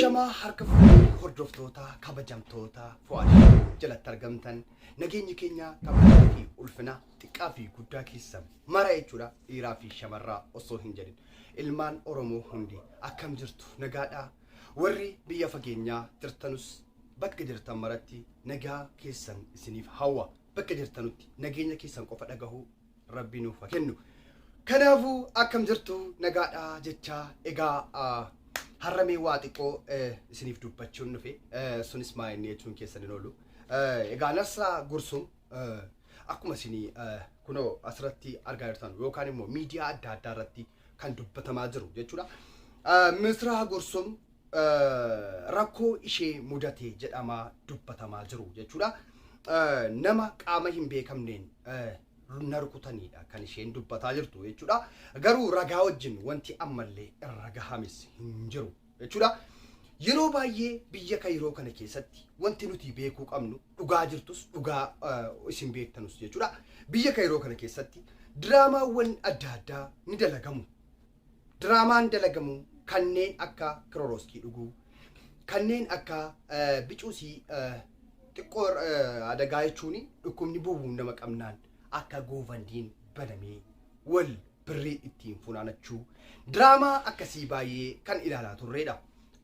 Ashamaa harka fuunee hordoftoota kabajamtoota Fu'aad jalatti argamtan, nageenyi keenya kabajaa fi ulfina xiqqaa fi guddaa keessa mara jechuudha, dhiiraa fi shamarraa osoo hin jedhin ilmaan Oromoo hundi akkam jirtu? Nagaadhaa? Warri biyya fageenyaa jirtanus bakka jirtan maratti nagaa keessan isiniif hawwa. Bakka jirtanutti nageenya keessan qofa dhagahuu Rabbi nuuf haa kennu. Kanaafuu akkam jirtu, nagaadhaa jechaa, egaa harramee waa xiqqoo isiniif dubbachuun dhufe. Sunis maa inni jechuun keessan hin oolu. Egaa Nasraa Gursum akkuma isinii kunoo asirratti argaa jirtan yookaan immoo miidiyaa adda addaa irratti kan dubbatamaa jiru jechuudha. Nasraa Gursum rakkoo ishee mudate jedhamaa dubbatamaa jiru jechuudha. Nama qaama hin beekamneen na rukutanidha kan isheen dubbataa jirtu jechuudha. Garuu ragaa wajjin wanti ammallee irra gahames hin jiru jechuudha. Yeroo baay'ee biyya Kayiroo kana keessatti wanti nuti beekuu qabnu, dhugaa jirtus dhugaa isin beektanus jechuudha. Biyya Kayiroo kana keessatti diraamaawwan adda addaa ni dalagamu. Diraamaan dalagamu kanneen akka kiroorooskii dhuguu, kanneen akka bicuusii xiqqoo adagaa jechuun dhukkubni bu'uun nama qabnaan akka goofandiin banamee wal birrii ittiin funaanachuu, diraamaa akkasii baay'ee kan ilaalaa turreedha.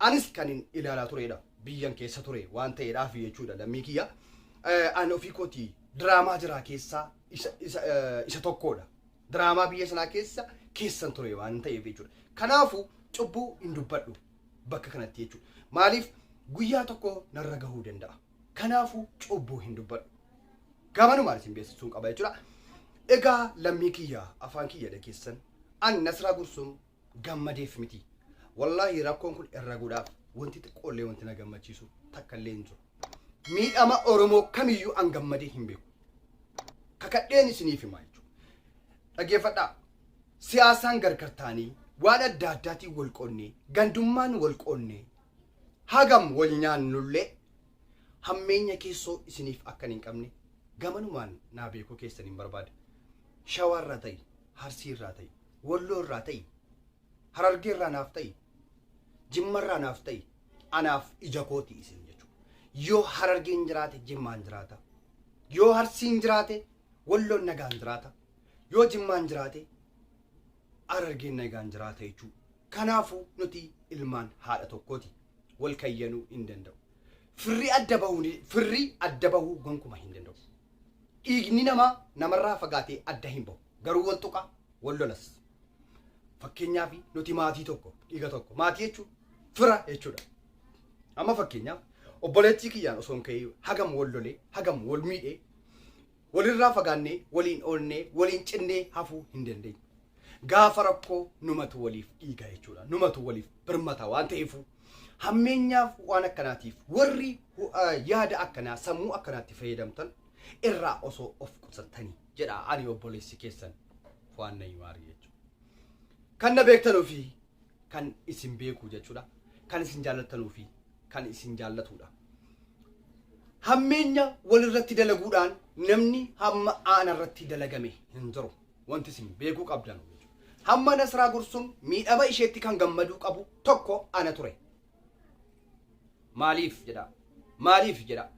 Anis kan ilaalaa turedha. Biyyan keessa ture waan ta'eedhaaf jechuudha, lammii kiyya. Ani ofii kootii diraamaa jiraa keessaa isa tokkodha. Diraamaa biyya sanaa keessa keessan ture waan ta'eef jechuudha. Kanaafuu cubbuu hin dubbadhu bakka kanatti jechuudha. Maaliif? Guyyaa tokko narra gahuu danda'a. Kanaafuu cubbuu hin dubbadhu. Gamanumaan isin beeksisuun qaba jechuudha. Egaa lammii kiyya, afaan kiyya keessan, ani Nasraa Gursum gammadeef miti. Wallaahi rakkoon kun irra godhaaf wanti xiqqoollee wanti na gammachiisu takka illee hin jiru. Miidhama Oromoo kamiyyuu an gammadee hin beeku. Kakadheen isiniif himaa jechuudha. Dhaggeeffadhaa. Siyaasaan gargar ta'anii, waan adda addaatiin wal qoonnee, gandummaan wal qoonnee, hagam wal nyaannullee hammeenya keessoo isiniif akkan hin qabne gamanumaan naa beekuu keessan hin barbaada. Shawaarraa ta'i, Harsiirraa ta'i, Walloorraa ta'i, Harargeerraa naaf ta'i, Jimmarraa naaf ta'i, anaaf ija kooti isin jechuudha. Yoo Harargeen jiraate Jimmaan jiraata. Yoo Harsiin jiraate Walloon nagaan jiraata. Yoo Jimmaan jiraate Harargeen nagaan jiraata jechuudha. Kanaafuu nuti ilmaan haadha tokkooti. Wal kayyanuu hin danda'u. Firri adda bahuu gonkumaa hin danda'u. Dhiigni namaa namarraa fagaatee adda hin bahu. Garuu wal tuqa, wal lolas. Fakkeenyaaf nuti maatii tokko, dhiiga tokko. Maatii jechuun fira jechuudha. Amma fakkeenyaaf obboleettii kiyyaan osoo hin ka'ee hagam wal lolee, hagam wal miidhee, walirraa fagaannee, waliin oolnee, waliin cinnee hafuu hin dandeenyu. Gaafa rakkoo numatu waliif dhiiga jechuudha. Numatu waliif birmata waan ta'eefu hammeenyaaf waan akkanaatiif warri yaada akkanaa, sammuu akkanaatti fayyadamtan irraa osoo of qusattanii jedha ani obboleessi keessan Fu'aan Nayimaar jechuudha. Kan na beektanuu fi kan isin beeku jechuudha. Kan isin jaallattanuu fi kan isin jaallatudha. Hammeenya walirratti dalaguudhaan namni hamma aana irratti dalagame hin jiru. Wanti isin beekuu qabdan jechuudha. Hamma Nasraa Gursum miidhama isheetti kan gammaduu qabu tokko ana ture. Maaliif jedha? Maaliif jedha?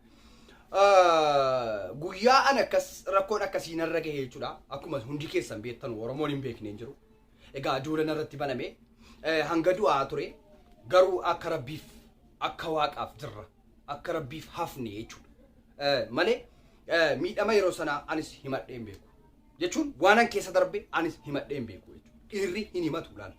Guyyaa an akkas rakkoon akkasii narra gahe jechuudha. Akkuma hundi keessan beektan, Oromoon hin beekne hin jiru. Egaa duula narratti baname hanga du'aa ture, garuu akka Rabbiif, akka Waaqaaf jirra. Akka Rabbiif hafne jechuudha. Malee miidhama yeroo sanaa anis himadhee hin beeku. Jechuun waan an keessa darbe anis himadhee hin beeku jechuudha. Dhiirri hin himatu laal.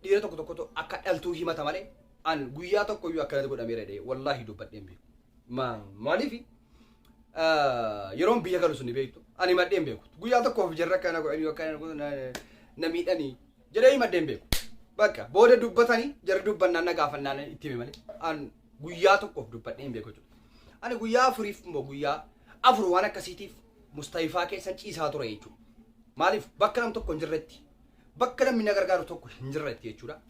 Dhiira tokko tokkotu akka dhaltuu himata malee an guyyaa tokko iyyuu akkanatti godhameera jedhee wallaahi dubbadhee hin beeku. Maaliif? Yeroon biyya galu sun ni beektu. Ani himadhee hin beeku. Guyyaa tokkoof jarra akkana godhanii, akkana godhanii na miidhanii jedhee himadhee hin beeku. Bakka booda dubbatanii jarri dubbannaan na gaafannaan itti hime malee an guyyaa tokkoof dubbadhee hin beeku jechuudha. Ani guyyaa afuriif immoo guyyaa 4 waan akkasiitiif mustayifaa keessan ciisaa ture jechuudha. Maaliif? Bakka nam tokko hin jirretti, bakka namni na gargaaru tokko hin jirretti jechuudha.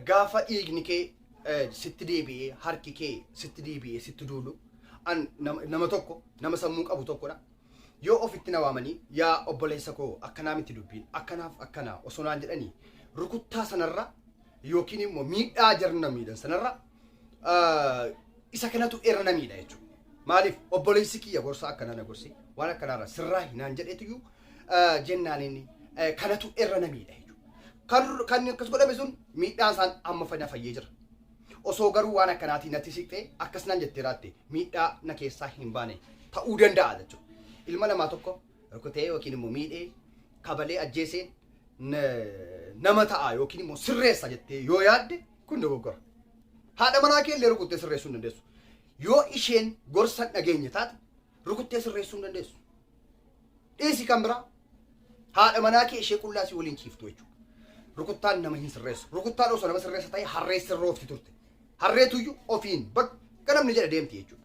Gaafa dhiigni kee sitti deebi'ee, harki kee sitti deebi'ee sitti duulu, an nama tokko, nama sammuu qabu tokkodha. Yoo ofitti na waamanii, "Yaa obboleessa koo, akkanaa miti dubbiin, akkanaaf akkanaa," osoo naan jedhanii, rukuttaa sanarra yookiin immoo miidhaa jarri na miidhan sanarra isa kanatu irra na miidha jechuudha. Maaliif obboleessi kiyya gorsa akkanaa na gorse waan akkanaarra sirraa hinaan jedhetuyyuu jennaan inni kanatu irra na miidha jechuudha. Kan akkas godhame sun miidhaan isaan amma na fayyee jira. Osoo garuu waan akkanaatiin natti siqxee akkas naan jettee raatte miidhaa na keessaa hin baane ta'uu danda'a jechuudha. Ilma namaa tokko rukutee yookiin immoo miidhee kabalee ajjeesee nama ta'a yookiin immoo sirreessa jettee yoo yaadde kun dogoggora. Haadha manaa kee illee rukuttee sirreessuu hin dandeessu. Yoo isheen gorsa hin dhageenye taate rukuttee sirreessuu hin dandeessu. Dhiisi kan biraa haadha manaa kee ishee qullaa si waliin ciiftu jechuudha. Rukuttaan nama hin sirreessu. Rukuttaan osoo nama sirreessa ta'e harree sirroofti turte. Harreetuyyuu ofiin bakka namni jedhe deemti jechuudha.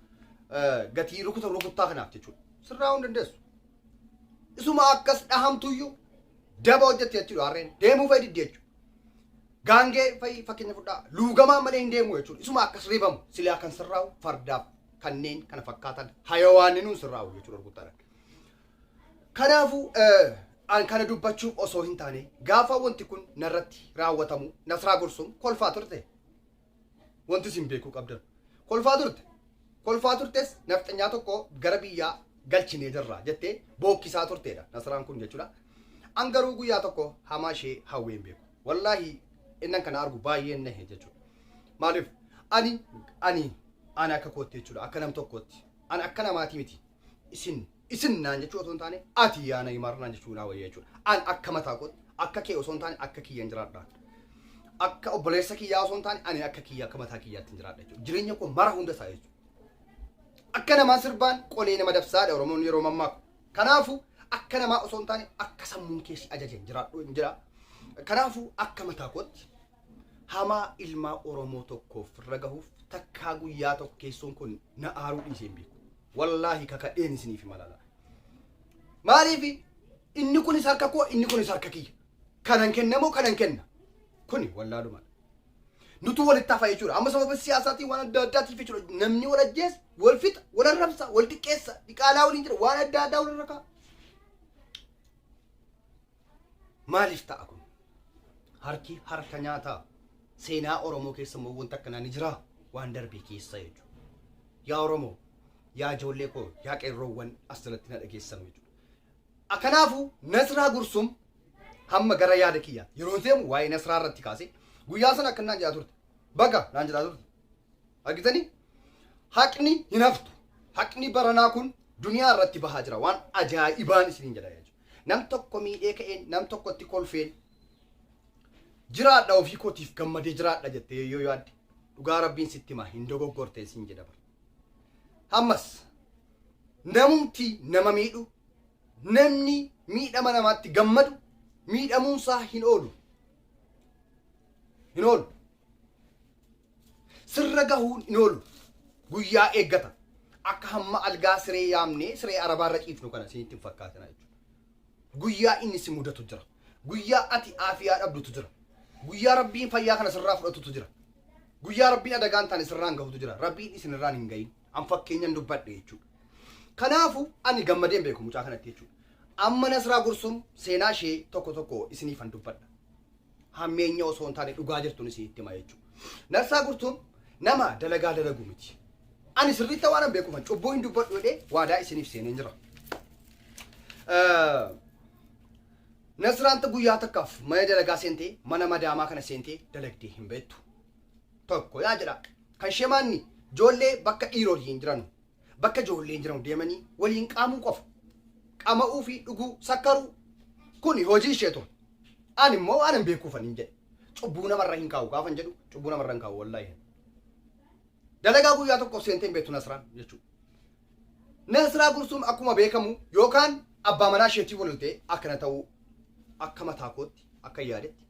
Gatii rukuta rukuttaa kanaaf jechuudha. Sirraa'uu hin dandeessu. Isuma akkas dhahamtuyyuu daba hojjetti jechuudha harreen. Deemuu fa'i diddi jechuudha. Gaangee fa'i fakkeenya fudhaa. Luugamaa malee hin deemu jechuudha. Isuma akkas ribamu silaa kan sirraa'u fardaaf kanneen kana fakkaatan hayawaanni nuun sirraa'u jechuudha rukuttaadhaan. Kanaafuu an kana dubbachuuf osoo hin taane gaafa wanti kun narratti raawwatamu Nasraa Gursum kolfaa turte. Wanti isin beekuu qabdan. Kolfaa turte. Kolfaa turtes nafxanyaa tokko gara biyyaa galchinee jirra jettee bookkisaa turteedha Nasraan kun jechuudha. An garuu guyyaa tokko hamaa ishee hawwee hin beeku. Wallaahi innan kana argu baay'een nahe jechuudha. Maaliif ani ani akka kootti jechuudha akka nam tokkootti ani akka namaatii miti isin isin naan jechuu osoo hin taane ati yaa Neymar naan jechuu naa wayya jechuudha. An akka mataa kootti akka kee osoo hin taane akka kiyyan jiraadha. Akka obboleessa kiyyaa osoo hin taane ani akka kiyya akka mataa kiyyaatti hin jiraadha jechuudha. Jireenya koo mara hunda isaa jechuudha. Akka namaa sirbaan qolee nama dabsaadha Oromoon yeroo mammaaku. Kanaafuu akka namaa osoo hin taane akka sammuun keessi ajaje jiraadhu hin jira. Kanaafuu akka mataa kootti hamaa ilmaa Oromoo tokkoof irra gahuuf takkaa guyyaa tokko keessoon kun na aaruu dhiisee hin beeku. Wallaahi kakadheen isiniif hima laala. Maaliif inni kunis harka koo inni kunis harka kiyya. Kanan kennamoo kanan kenna. Kuni wallaalumadha. Nutu walitti hafa jechuudha. Amma sababa siyaasaatiin waan adda addaatiif jechuudha. Namni wal ajjeesa, wal fixa, wal arrabsa, wal xiqqeessa, diqaalaa waliin jira, waan adda addaa wal irra Maaliif ta'a kun? Harki harka nyaataa. Seenaa Oromoo keessa immoo wanta akkanaa ni jira waan darbe keessa jechuudha. Yaa Oromoo, yaa ijoollee koo, yaa qeerroowwan as jalatti na dhageessan jechuudha. Kanaafuu Nasraa Gursum hamma gara yaada kiyyaatti yeroo deemu waa'ee Nasraa irratti kaase guyyaa sana akka naan jedhaa turte. Baga naan jedhaa turte. Argitanii? Haqni hin haftu. Haqni baranaa kun duniyaa irratti bahaa jira. Waan ajaa'ibaan isiniin jedha jechuudha. Nam tokko miidhee ka'een, nam tokkotti kolfeen jiraadha ofii kootiif gammadee jiraadha jettee yoo yaadde dhugaa rabbiin sitti hima hin dogoggorte siin jedha bara. Ammas namumti nama miidhu namni miidhama namaatti gammadu miidhamuunsaa hin oolu. Hin oolu. Sirra gahuun hin oolu. Guyyaa eeggata. Akka hamma algaa siree yaamnee siree arabaarra ciifnu kana isinitti hin fakkaatina jechuudha. Guyyaa inni si mudatu jira. Guyyaa ati aafiyaa dhabdutu jira. Guyyaa Rabbiin fayyaa kana sirraa fudhatutu jira. Guyyaa Rabbiin adagaan taane sirraan gahutu jira. Rabbiin isinirraan hin gahin. An fakkeenyan dubbadhe jechuudha. Kanaafu ani gammadeen beeku mucaa kanatti jechuudha. Amma Nasraa Gursum seenaa ishee tokko tokko isiniifan dubbadha. Hammeenya osoo hin taane dhugaa jirtuun isinitti hima jechuudha. Nasraa Gursum nama dalagaa dalagu miti. Ani sirriitti waan an beekuufan cubbuu hin dubbadhu jedhee waadaa isiniif seeneen jira. Nasraan guyyaa takkaaf mana dalagaa seentee mana madaamaa kana seentee dalagdee hin beektu. Tokko yaa jedha. Kan ishee maanni ijoollee bakka dhiiroliin jiran bakka ijoolleen jiran deemanii waliin qaamuu qofa. Qama'uu fi dhuguu sakkaruu kuni hojii ishee ture. Ani immoo waan hin beekuufan hin jedhe. Cubbuu namarra hin kaa'u gaafan jedhu cubbuu namarra hin kaa'u wallaahi. Dalagaa guyyaa tokkoof seentee hin beektu Nasraan jechuudha. Nasraa Gursum akkuma beekamu yookaan abbaa manaa isheetii waloltee akkana ta'uu akka mataa kootti akka yaadetti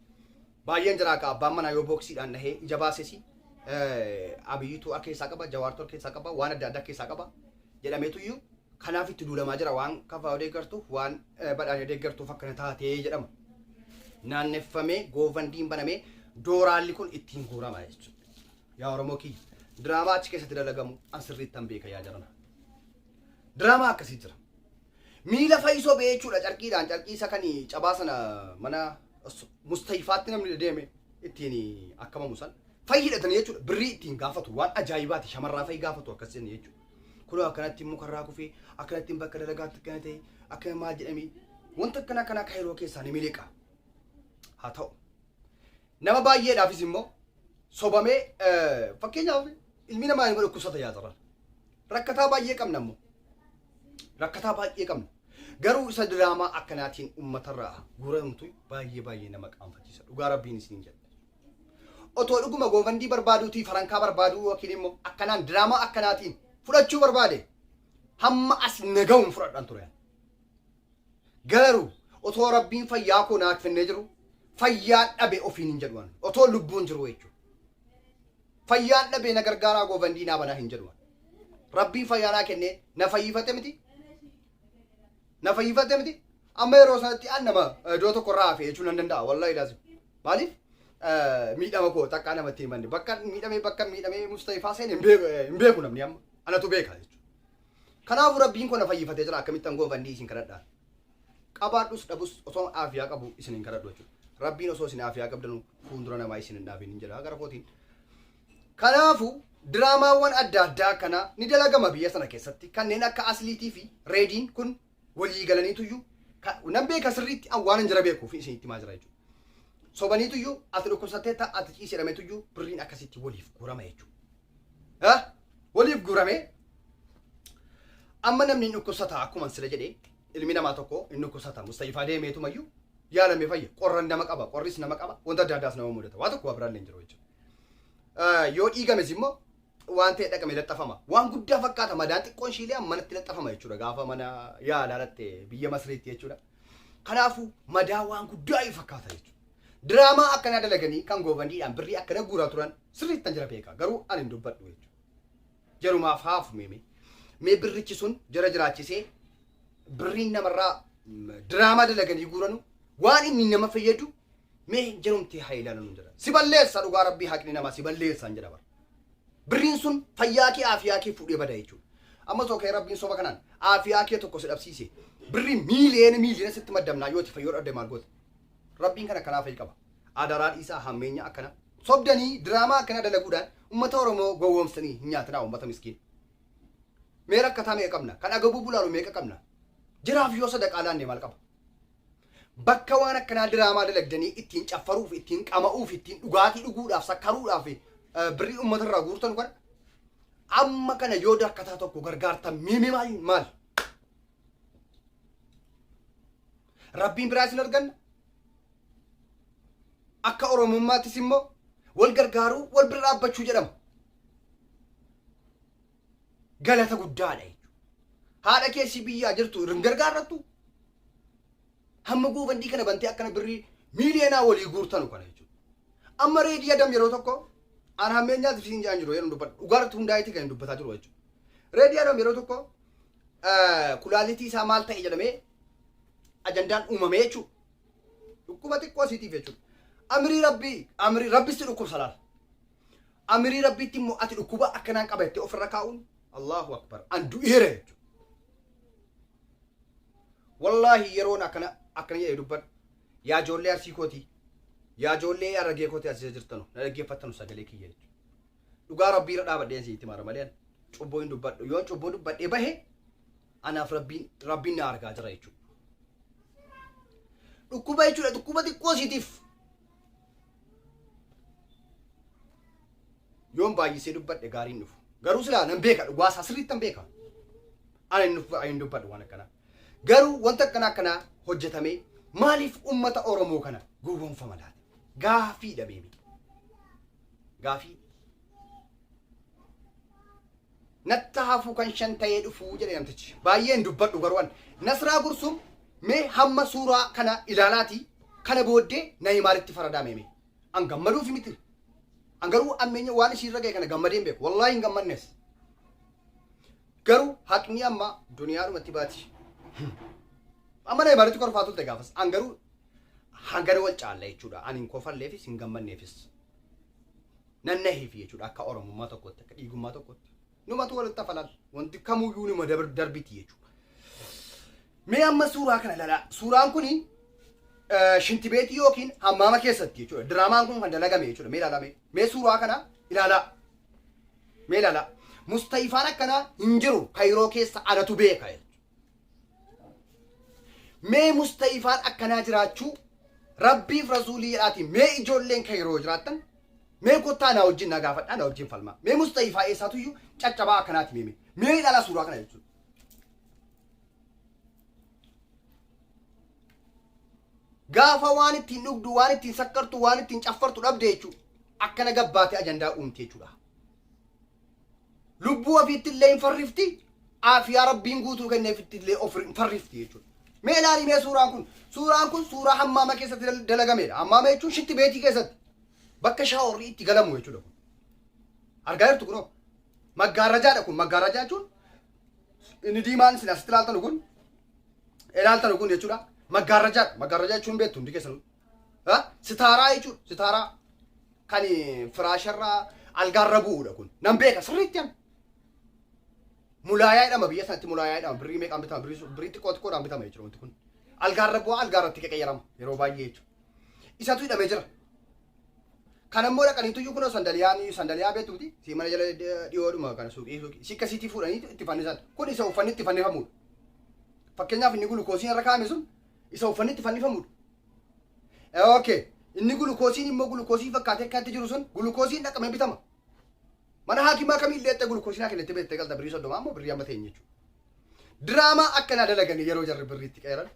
baay'een jira akka abbaan manaa yoo booksiidhaan dhahee ija baasesi Abiyyitu harka keessaa qaba Jawaartu harka keessaa qaba waan adda addaa keessaa qaba jedhameetu iyyuu kanaaf itti duulamaa jira waan kafaa deeggartuuf waan badhaadhina deeggartuuf akkana taatee jedhama. Naanneffamee goofandiin banamee dooraalli kun ittiin guurama jechuudha. Yaa Oromoo kiyya diraamaa achi keessatti dalagamu an sirriittan beeka yaa jarana. Diraamaa akkasii jira. Miila fayyisoo ba'ee jechuudha carqiidhaan carqii isa kan cabaa sana mana mustayifaatti namni deeme. ittiin akkamamu san fayi hidhatanii jechuudha. Birrii ittiin gaafatu waan ajaa'ibaati shamarraa fayi gaafatu akkas jenni jechuudha. Kunoo akkanatti mukarraa kufee akkanatti bakka dalagaatti akkana ta'e akkana maal jedhamee wanta akkana akkanaa kaayiroo keessaa ni miliqa. Haa ta'u. Nama baay'eedhaafis immoo sobamee fakkeenyaaf ilmi namaa ni dhukkubsata yaa jaran. Rakkataa baay'ee qabna immoo. Rakkataa baay'ee qabna. Garuu isa diraamaa akkanaatiin uummatarraa guuramtu baay'ee baay'ee nama qaanfachiisa. Dhugaa rabbiin isiniin jedha. Otoo dhuguma goofandii barbaaduutii farankaa barbaaduu yookiin immoo akkanaan diraamaa akkanaatiin fudhachuu barbaade hamma as naga'uun fudhadhan ture. Garuu otoo rabbiin fayyaa koo naa kennee jiru fayyaan dhabe ofiin hin jedhu ani. Otoo lubbuun jiru jechuudha. Fayyaan dhabe na gargaaraa goofandii naa banaa hin jedhu ani. Rabbiin fayyaa naa kennee na fayyifate miti. Na fayyifate miti. Amma yeroo sanatti an nama iddoo tokko irraa hafe jechuun nan danda'a. Wallahi laazim. Maaliif? Miidhama koo takkaa namatti hin himanne. Bakka miidhamee bakka miidhamee Mustafaa seene hin beeku namni amma. Anatu beeka jechuudha. Kanaafuu rabbiin koo na fayyifatee jira akkamittan goofandii isin kadhadha. Qabaadhus dhabus osoo aafiyaa qabu isin hin kadhadhu jechuudha. Rabbiin osoo isin aafiyaa qabdanu fuuldura namaa isin hin dhaabin hin jedha gara kootiin. Kanaafuu diraamaawwan adda addaa akkanaa ni dalagama biyya sana keessatti kanneen akka asliitii fi reediin kun walii galaniituyyuu nan beeka sirriitti an waan hin jira beekuuf isinitti himaa jira jechuudha. Sobaniituyyuu ati dhukkubsattee ta'a ati ciisi jedhameetuyyuu birriin akkasitti waliif guurama jechuudha. Waliif guuramee amma namni hin dhukkubsata akkuma sila jedhee ilmi namaa tokko hin dhukkubsata Mustafaa deemeetumayyuu yaalame fayya qorran nama qaba qorris nama qaba wanta adda addaas nama mudata waa tokko waa biraallee hin jiru jechuudha. Yoo dhiigames immoo waan ta'e dhaqame laxxafama waan guddaa fakkaata madaan xiqqoon ishiilee manatti laxxafama jechuudha gaafa mana yaalaa dhatte biyya Masriitti jechuudha. Kanaafuu madaa waan guddaa fakkaata jechuudha. Diraamaa akkanaa dalaganii kan goofandiidhaan birrii akkana guuraa turan sirriitti kan jira beeka garuu ani hin dubbadhu jechuudha. Jarumaaf haafu meeme. Mee birrichi sun jara jiraachisee birriin namarraa diraamaa dalaganii guuranu waan inni nama fayyadu mee jarumti haa ilaalan jedha. Si balleessa dhugaa rabbii haqni namaa si balleessa jedha bara. Birriin sun fayyaa kee aafiyaa kee fuudhee bada jechuudha. Amma osoo kee rabbiin soba kanaan aafiyaa kee tokko si dhabsiise birrii miiliyoona miiliyoona sitti maddamnaa yoo itti fayyoo dhabde maal goota? Rabbiin kana kanaaf qaba. Adaraa dhiisaa hammeenya akkana. Sobdanii diraamaa akkana dalaguudhaan uummata Oromoo gowwoomsanii hin nyaatinaa uummata miskiin. Mee rakkataa meeqa qabna? Kan agabuu bulaalu meeqa qabna? Jiraaf yoo sadaqaa laanne maal qaba? Bakka waan akkanaa diraamaa dalagdanii ittiin caffaruuf, ittiin qama'uuf, ittiin dhugaatii dhuguudhaaf, sakkaruudhaaf birrii uummata irraa guurtan kana amma kana yoo rakkataa tokko gargaartan miimi maal maal? Rabbiin biraa isin arganna. Akka Oromummaattis immoo wal gargaaruu, wal bira dhaabbachuu jedhama. Galata guddaadha jechuudha. Haadha keessi biyyaa jirtu hin gargaarrattu. Hamma goofandii kana bantee akkana birrii miiliyoonaa walii guurtanu kana jechuudha. Amma reedii adam yeroo tokko an hammeenyaatiif siin jedhan jiru yeroo dubbadhu dhugaarratti hundaa'eeti kan dubbataa jiru jechuudha. Reedii adam yeroo tokko kulaalitii isaa maal ta'e jedhamee ajandaan uumamee jechuudha. Dhukkuba xiqqoo isiitiif jechuudha. Amirii rabbii amirii rabbi si dhukkubsa laala. Amirii rabbiitti immoo ati dhukkuba akkanaan qaba jettee ofirra kaa'uun Allahu akbar an du'eera jechuudha. Wallaahi yeroon akkana akkana jedhee dubbadhu yaa ijoollee arsii kootii yaa ijoollee aragee kootii asii jirtanu na dhaggeeffattanu sagalee kiyya jechuudha. Dhugaa rabbii irra dhaabadheen sitti mara malee cubbuu hin dubbadhu yoon cubbuu dubbadhee bahe anaaf rabbiin rabbiin na argaa jira jechuudha. Dhukkuba jechuudha dhukkuba xiqqoo siitiif yoon baay'isee dubbadhe gaariin dhufu. Garuu silaa nan beeka dhugaa isaa sirriitti nan beeka. Ani hin dubbadhu waan akkanaa. Garuu wanta akkana akkanaa hojjetamee maaliif uummata Oromoo kana gowwoomfama laata? Gaafiidha beemi. Gaafii. Natta hafuu kan shan ta'ee dhufuu jedhe namtichi. Baay'ee hin dubbadhu garuu an. Nasraa Gursum mee hamma suuraa kana ilaalaatii kana booddee na himaaritti faradaa meeme. An gammaduuf miti. An garuu ammeenya waan ishiirra ga'e kana gammadee hin beeku. Wallaahi hin gammannes. Garuu haqni amma duniyaadhumatti baati. Amma na himaaritti korfaa turte gaafas. An garuu hangana wal caalla jechuudha. Ani hin kofalleefis hin gammanneefis. Nan naheef jechuudha akka Oromummaa tokkotti akka dhiigummaa tokkotti. Numatu walitti hafalal. Wanti kamuyyuu numa darbiti jechuudha. Mee amma suuraa kana ilaalaa. Suuraan kuni Shintibeetii yookiin hammaama keessatti jechuudha. Diraamaan kun kan dalagame jechuudha. Mee ilaalaa mee. Mee suuraa kana ilaalaa. Mee ilaalaa. Mustayifaan akkanaa hin jiru Kayiroo keessa anatu beeka jechuudha. Mee mustayifaan akkanaa jiraachuu Rabbiif Rasuulii jedhaatii mee ijoolleen Kayiroo jiraattan mee kottaa na wajjin na gaafadhaa na wajjin falmaa. Mee mustayifaa eessaatuyyuu caccabaa akkanaati mee mee. Mee ilaalaa suuraa kana jechuudha. Gaafa waan ittiin dhugdu, waan ittiin sakkartu, waan ittiin caffartu dhabde jechuudha. Akkana gabbaatee ajandaa uumte jechuudha. Lubbuu ofiitti illee hin farrifti, aafiyaa Rabbiin guutuu kenneefitti illee of hin farrifti jechuudha. Mee ilaali mee suuraan kun. Suuraan kun suuraa hammaama keessatti dalagamedha. Hammaama jechuun shitti beetii keessatti. Bakka shaaworri itti galamu jechuudha kun. Argaa jirtu kunoo. Maggaarrajaadha kun. Maggaarrajaa jechuun inni diimaan isin asitti ilaaltanu kun ilaaltanu kun jechuudha. Maggaarrajaadha. Maggaarrajaa jechuun beektu hundi keessanuu. Sitaaraa jechuudha. Sitaaraa kan firaasharraa algaarra bu'uudha kun. Nan beeka sirriitti an. Mulaayaa jedhama biyya sanatti mulaayaa jedhama. Birrii meeqaan bitama? Birrii xiqqoo xiqqoodhaan bitama jechuudha wanti kun. Algaarra bu'aa algaarratti qeqeyyarama yeroo baay'ee jechuudha. Isatu hidhamee jira. Kan ammoo dhaqaniituyyuu kunoo sandaliyaan sandaliyaa beektuuti. Sii mana jala dhiyoodhuma kana suuqii suuqii. Si akkasiitii fuudhanii itti fannisan. Kun isa uffanni itti fannifamudha. Fakkeenyaaf inni gulukoosiin irra kaa'ame sun isa uffanni itti fannifamudha. Okay. Inni gulukoosiin immoo gulukoosii fakkaatee akkatti jiru sun gulukoosiin dhaqamee bitama. Mana haakimaa kamii illee itti gulukoosii naa kennite beektee galta birrii 30 ammoo birrii amma ta'e jechuudha. Diraamaa akkanaa dalaganii yeroo jarri birrii itti qeeran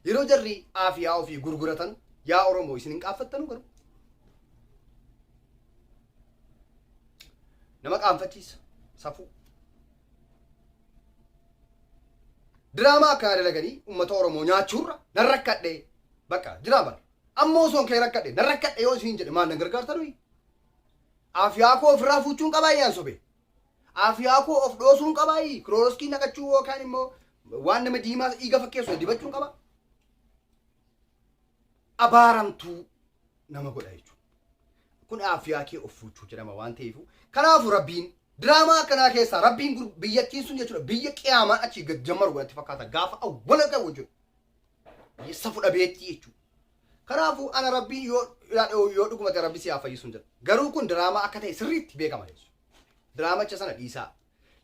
yeroo jarri aafiyaa ofii gurguratan yaa Oromoo isin hin qaanfattanu garuu. Nama qaanfachiisa. Safuu. Diraamaa akkanaa dalaganii uummata Oromoo nyaachuurra nan rakkadhe bakka jiraa bara. Amma osoo hin ka'e rakkadhe nan rakkadhe yoo isin jedhe maal nan gargaartanu? Aafiyaa koo ofirraa fuuchuun qabaa yaan sobe. Aafiyaa koo of dhoosuun qabaa kirooroskii naqachuu yookaan immoo waan nama diimaa dhiiga fakkeessu dibachuun qabaa. Abaaramtuu nama godha jechuudha. Kun aafiyaa kee of fuuchuu jedhama waan ta'eef. Kanaafuu Rabbiin diraamaa akkanaa keessaa Rabbiin biyyattiin sun jechuudha biyya qiyaamaan achii gad jammaru godhatti fakkaata gaafa awwala ta'u jechuudha. Biyya safu dhabeettii jechuudha. Kanaafuu ana Rabbiin yoo dhuguma ta'e Rabbi si haa fayyisuun jedha. Garuu kun diraamaa akka ta'e sirriitti beekama jechuudha. Diraamacha sana dhiisaa.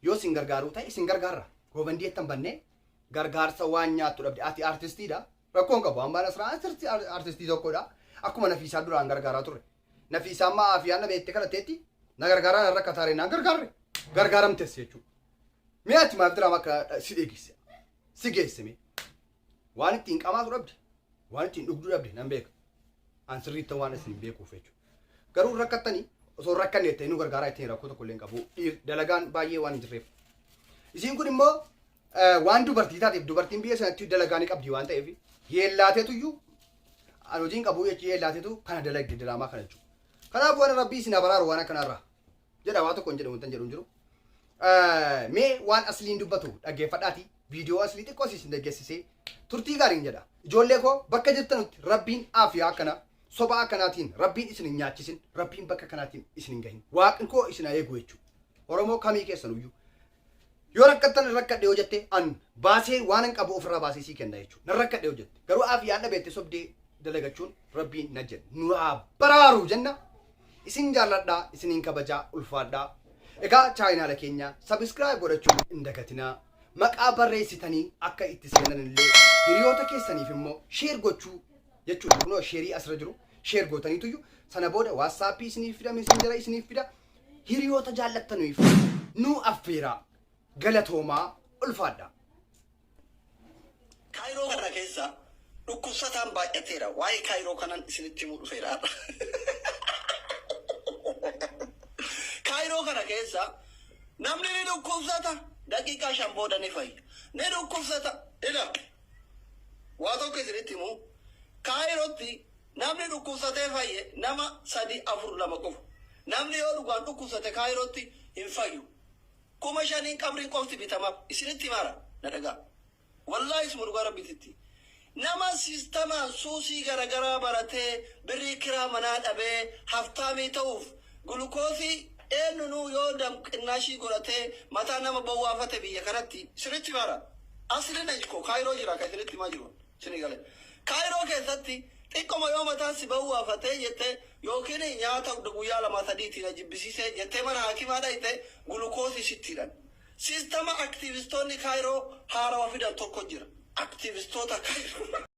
Yoo isin gargaaruu ta'e isin gargaarra. Goobandii ettan bannee gargaarsa waan nyaattu dhabde ati artistiidha. Rakkoo hin qabu. Hambaan Asraa artistii tokkodha. Akkuma Nafiisaa duraan gargaaraa turre. Nafiisaa amma aafiyaan na beekte kadhatteetti na gargaaraa na rakkataare naan gargaarre. Gargaaramtes jechuudha. Mee ati maaf diraamaa akka si dheegisse? Si geesse mee? Waan ittiin qamaatu dhabde. Waan ittiin dhugdu dhabde nan beeka. An sirriitti waan isin hin beekuuf jechuudha. Garuu rakkattanii osoo hin rakkanne jettanii nu gargaaraa ittiin rakkoo tokko illee hin qabu. Dalagaan baay'ee waan hin jirreef. Isiin kun immoo Waan dubartii taateef dubartiin biyya sanatti dalagaa ni qabdi waan ta'eef yeellaateetuyyuu an hojiin qabu jechi yeellaateetu kana dalagde diraamaa kana jechuudha. Kanaaf waan rabbii isin haa baraaru waan akkanaarraa jedha waa tokko hin jedhu wantan jedhu hin jiru. Mee waan asliin dubbatu dhaggeeffadhaati viidiyoo aslii xiqqoo isin dhaggeessisee turtii gaariin jedha. Ijoollee koo bakka jirtanutti rabbiin aafiyaa akkana soba akkanaatiin rabbiin isin hin nyaachisin rabbiin bakka kanaatiin isin hin gahin waaqni koo isin haa eegu jechuudha. Oromoo kamii keessanuyyuu Yoo rakkattan nan rakkadhe yoo jette an baasee waanan qabu ofirraa baasee sii kenna jechuudha. Nan rakkadhe yoo jette. Garuu aafiyaan dhabeette sobdee dalagachuun rabbiin na jedhe. Nu haa baraaru jenna. Isin jaalladhaa, isiniin kabajaa, ulfaadhaa. Egaa chaayinaala keenya sabiskiraayib godhachuu hin dagatinaa. Maqaa barreessitanii akka itti seenan illee hiriyoota keessaniif immoo sheer gochuu jechuudha. Kunoo sheerii asirra jiru sheer gootaniituyyu sana booda waatsaappii isiniif fida, messenjera isiniif fida. Hiriyoota jaallattanuif nuu affeeraa. Galatoomaa ulfaadhaa. Kaayiroo kana keessa dhukkubsataan baay'ateera. Waa'ee Kaayiroo kanan isinitti himuu dhufeera har'a. Kaayiroo kana keessa namni ni dhukkubsata daqiiqaa 5 booda ni fayya. Ni dhukkubsata. Ila waa tokko isinitti himuu Kaayirootti Namni dhukkubsatee fayye nama 3, 4, 2 qofa. Namni yoo dhugaan dhukkubsate Kaayirootti hin fayyu. 5,000n qabriin qofti bitamaaf. Isinitti himaara na dhagaa. Wallaahi isuma dhugaa Rabbititti. Nama sistamaan suusii garagaraa baratee birrii kiraa manaa dhabee haftaamii ta'uuf gulukoosii eenyunuu yoo dam qinnaashii godhatee mataa nama bowwaafate biyya kanatti isinitti himaara. Asli najko Kaayiroo jira kan isinitti himaa jiru. Isinii gale. Kaayiroo keessatti Xiqqoma yoo mataan si bawwaafatee jettee yookiin nyaata guyyaa lama sadiitiin na jibbisiisee jettee mana hakimaa dhayite, gulukoosii sitti hidhan. Siistama aktiivistoonni Kaayiroo haarawa fidan tokko jira. Aktiivistoota Kaayiroo.